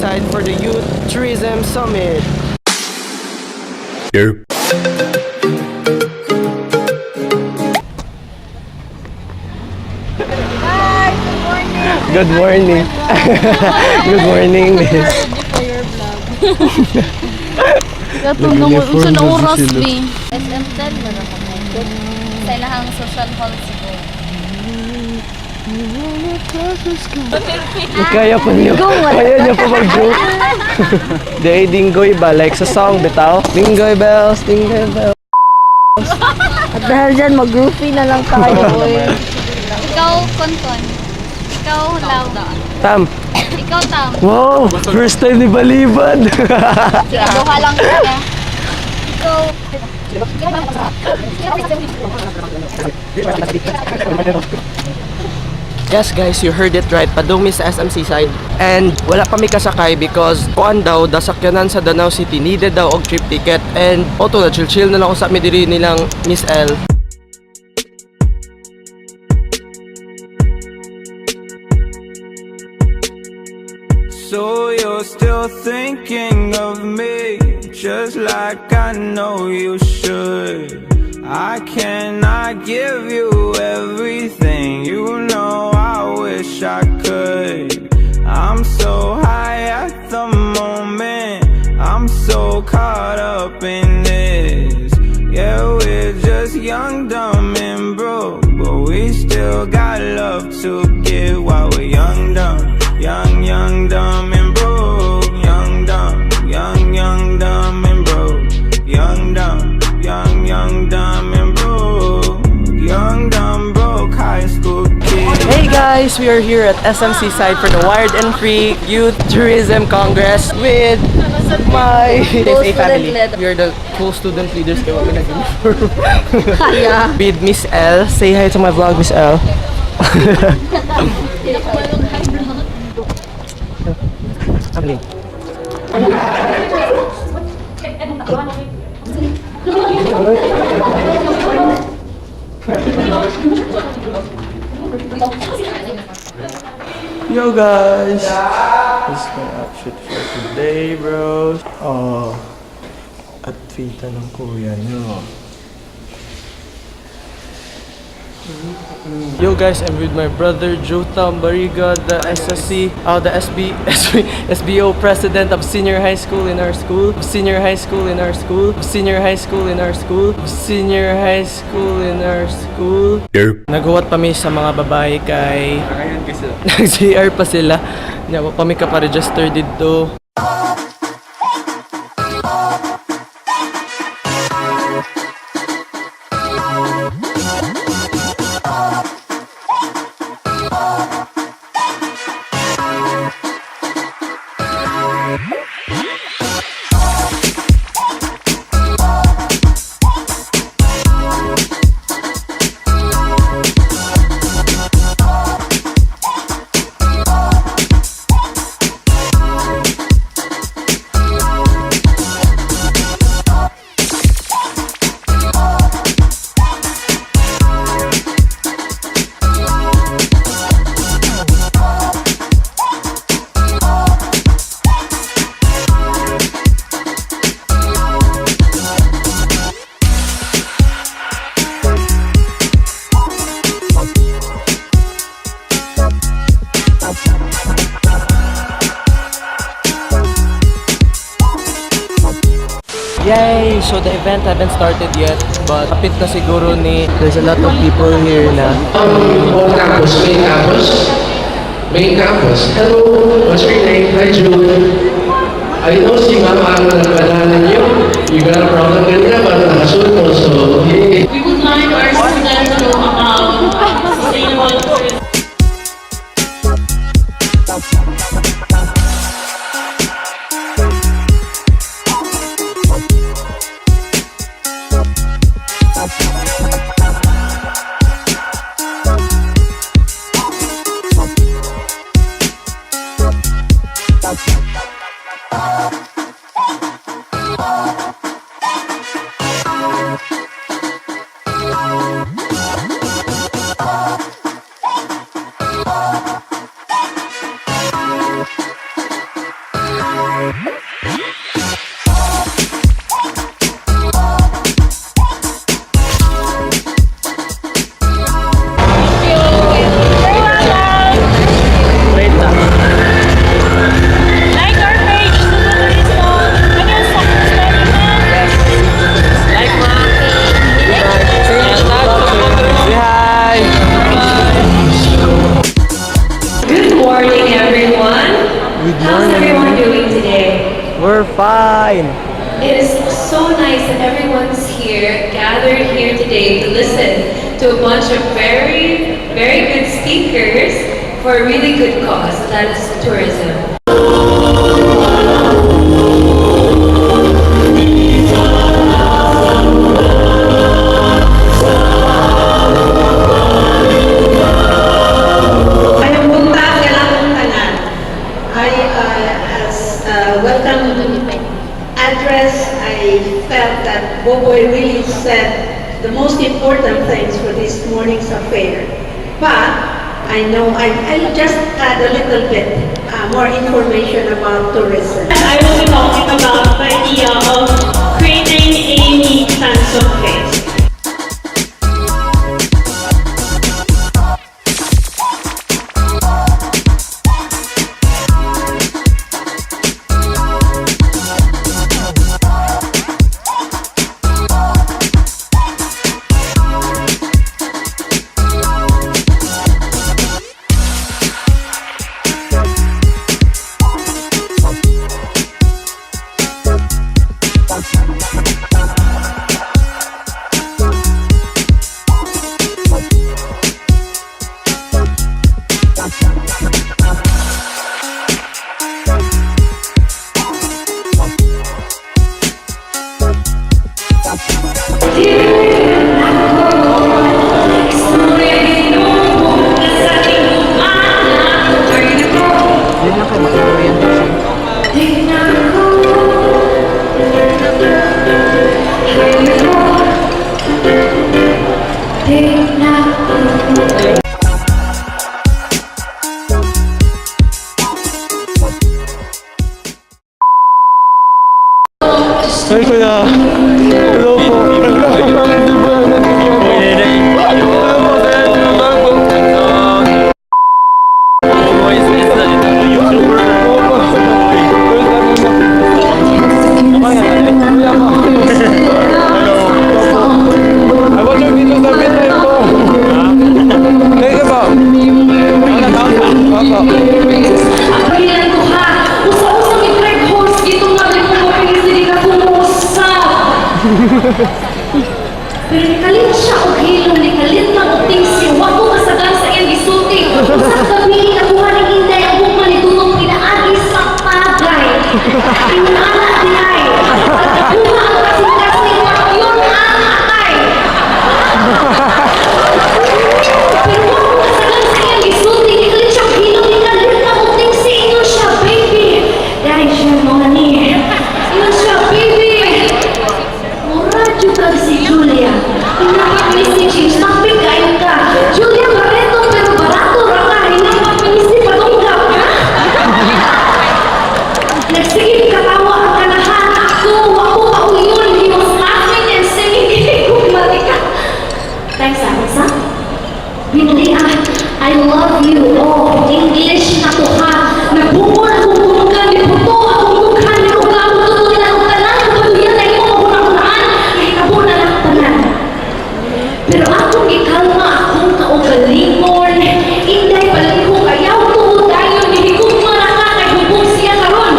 Seaside for the Youth Tourism Summit. Derp. Hi, good morning. Good morning. Good morning, miss. Ready for your vlog. Katong na unsa na oras bi? SM10 na naman. Sa ilahang social hall siguro. Kaya pa niyo. Kaya niya pa mag-joke. Day dinggoy ba? Like sa song, bitaw? Dinggoy bells, dinggoy bells. At dahil dyan, mag-roofie na lang tayo. Oy. Ikaw, Konton. Ikaw, Lau. Tam. Ikaw, Tam. Wow! First time ni Balibad! Sige, duha lang ka. Ikaw. Yes guys, you heard it right. Padung mi sa SM Seaside. And wala pa mi kasakay because kuan daw, dasakyanan sa Danau City needed daw og trip ticket. And auto na chill chill na lang usap mi diri nilang Miss L. So you're still thinking of me, just like I know you should. I cannot give you everything, you know I wish I could. I'm so high at the moment, I'm so caught up in this. Yeah, we're just young, dumb, and broke, but we still got love to give while we're young, dumb. Young, young, dumb, and broke. Young, dumb, young, young, dumb, and broke. Young, dumb, young, young, dumb, and broke. Young, dumb, broke high school kid. Hey guys, we are here at SM Seaside for the Wired and Free Youth Tourism Congress with my Cool SA family. student leader. We are the cool student leaders kaya kami nag-uniform. Yeah. With Miss L. Say hi to my vlog, Miss L. Family. Yo guys! This is my outfit for today, bros. Oh, at fita ng kuya nyo. Yo guys, I'm with my brother Jotham Bariga, the SSC, the SB, SB, SBO president of senior high school in our school, senior high school in our school, senior high school in our school, senior high school in our school. Derp. Naghuwat pa mi sa mga babae kay nag-CR pa sila. Nya wa pa mi ka-register didto. Yay! So the event haven't started yet, but kapit na siguro ni there's a lot of people here na. On campus, main campus. Main campus. Hello, what's your name? Hi, June. I know si Ma'am ang nagpadala niyo. You got a problem kanina, parang nakasunod. So, hey. We would like our students to know about sustainable tourism. Shine. It is so nice that everyone's here, gathered here today to listen to a bunch of very, very good speakers for a really good cause, that is tourism. Maayong buntag kanatong tanan. I, as welcome address, I felt that Boboy really said the most important things for this morning's affair. But I know I'll just add a little bit more information about tourism. I will be talking about the idea of creating a unique sense of place. Sorry, kuya. Hello po. Hello po, sir. I watch your videos every time po. Thank you po. Opo. Pagkailan ko ha, usa-usa mi Greg Horse, gitong nga mo mapilis dili ka kumusap. Pero nikalit siya og hilom, nikalit lang og tingsi, wa ko kasagan sa iyang gisulti. Usa ka gabi nakuha ning Inday ang gugma ni Tutong pinaagi sa tagay. Inana diay. Pagkakuha ang kasing-kasing, yun ang atay. Pero wa ko kasagan sa iyang gisulti, nikalit siya og hilom, nikalit lang og tingsi, ingon siya, baby. Dahil siya mga ni. Ingon siya, baby. Mura jud kag si Julia. Hinapag-message, change topic kayo ka. Julia Barreto, pero barato ra ka. Hinapag-message, padunggap ka. Nagsigig katawa ang kanahan. Ako, ako pauyon. He was laughing and singing. Gugmatika. Thanks, Alexa. Binli ah, I love you. Oh, English na to ha. Nagbukol akong tulugan, niputo akong mukha, niruga akong tutulan akong tanan, ang kabuyan na imo mahuna-hunaan, nahitabo na lang tanan. Pero akong gikalma akong kaugalingon, Inday palihog ayaw tuod dayon, nihigugma na ka, kay hubog siya karon.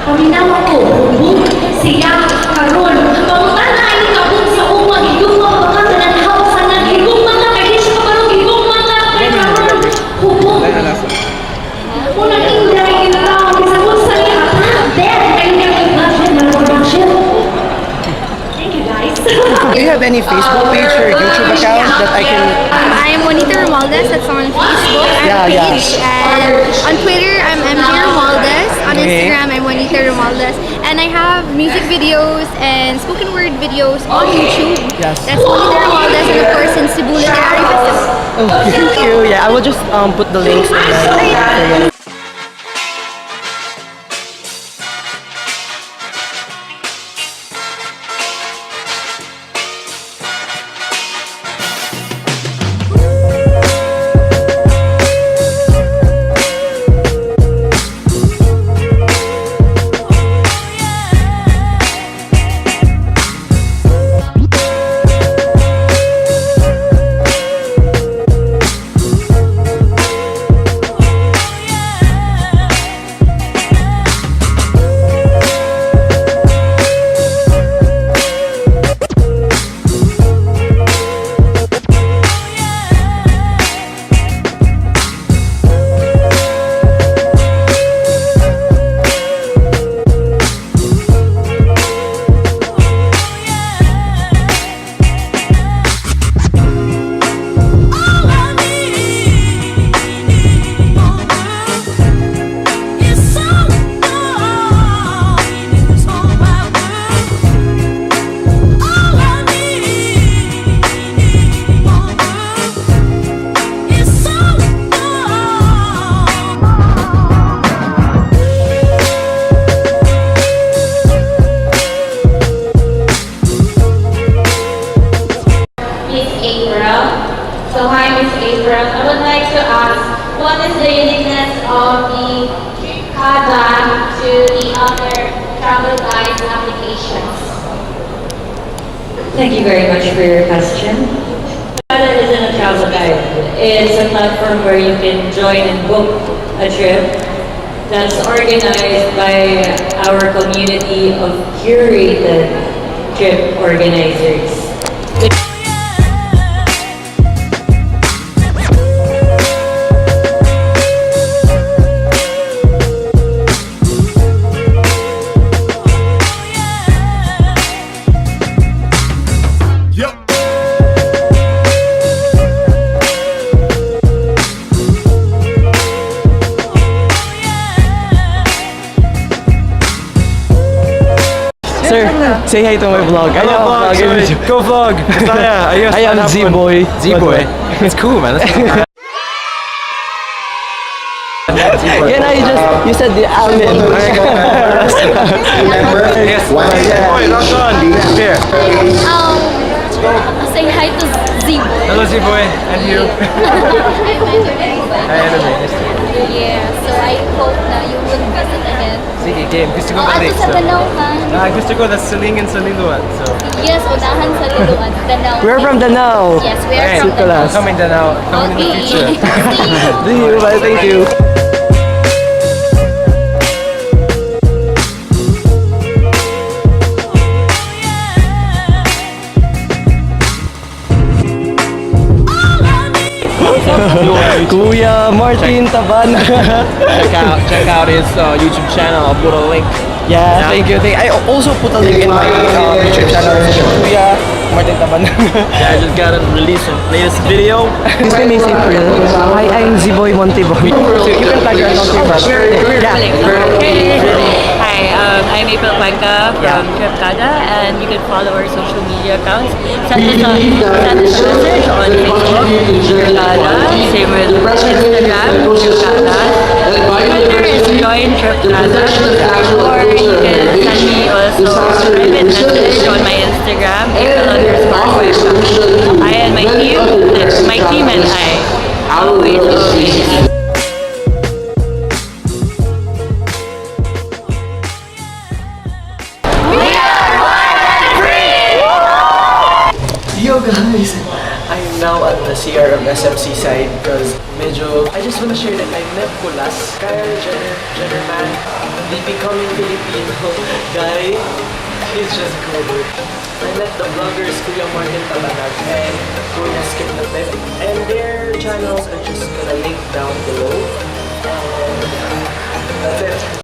Paminawa ko, hubog siya karon. Pangutana ay kabog sa umag, higugma ba ka, kananhaw sa naghigugma ka, kay di siya kabalo, higugma ka, kay karon, hubog. Unang Inday, ginatawag, bisag sa niya, dead, kay niya production, production. Thank you guys. Do you have any Facebook page or YouTube account that I can? I am Juanita Romualdez. That's on Facebook. I have a page. And on Twitter, I'm MJ Romualdez. On Instagram, I'm Juanita Romualdez. And I have music videos and spoken word videos on YouTube. That's Juanita Romualdez and of course in Cebu Literary Festival. Oh, thank you. Yeah, I will just put the links in my. April. So hi, Miss April. I would like to ask, what is the uniqueness of the Tripkada to the other travel guide applications? Thank you very much for your question. Tripkada isn't a travel guide. It's a platform where you can join and book a trip that's organized by our community of curated trip organizers. Sir, say hi to my vlog. I Hello, am vlog. vlog. Sorry. Go vlog. Bisaya. Ayos, I am hanapon. Z-Boy. Z-Boy. It's cool, man. That's Can I just, you said the amen. Yes. Z-Boy, rock on. Here. Say hi to Z-Boy. Hello, Z-Boy. And you. Hi, Anime. Nice to meet you. Yeah, so I hope na you will visit again. Sige, game. Gusto ko Oh, balik. ato sa So. Danau ha. Ah, gusto ko, that's Silingan sa Liloan. So. Yes, unahan sa Liloan. Danau. We're from Danau. Yes, we are Alright. from Danau. Coming Danau. Coming in the Okay. future. See you. See you. Bye. Thank you. Kuya Martin Taban. Check out his YouTube channel. I'll put a link. Yeah, thank you. I also put a link in my YouTube channel. Kuya Martin Taban. Yeah, I just gotta release some latest video. His name is April. Hi, I'm Z-Boy Monteboy. So you can tag your account here. Yeah. Hi, I'm April Cuenca from Tripkada, and you can follow our social media accounts. Send us a message on Facebook, Tripkada. Same with Instagram, Tripkada. Twitter is Join Tripkada. Or you can send me also a private message on my Instagram, April_Cuenca. I and my team and I, always, always. Yo guys! I'm now at the CR of SMC side because medyo, I just wanna share that I met Kulas, Kyle Jenner, Jennerman, the Becoming Filipino guy. He's just cool. I met the vloggers Kuya Martin Tabanag and Kuya Skip the Pep, and their channels are just gonna link down below. And that's it.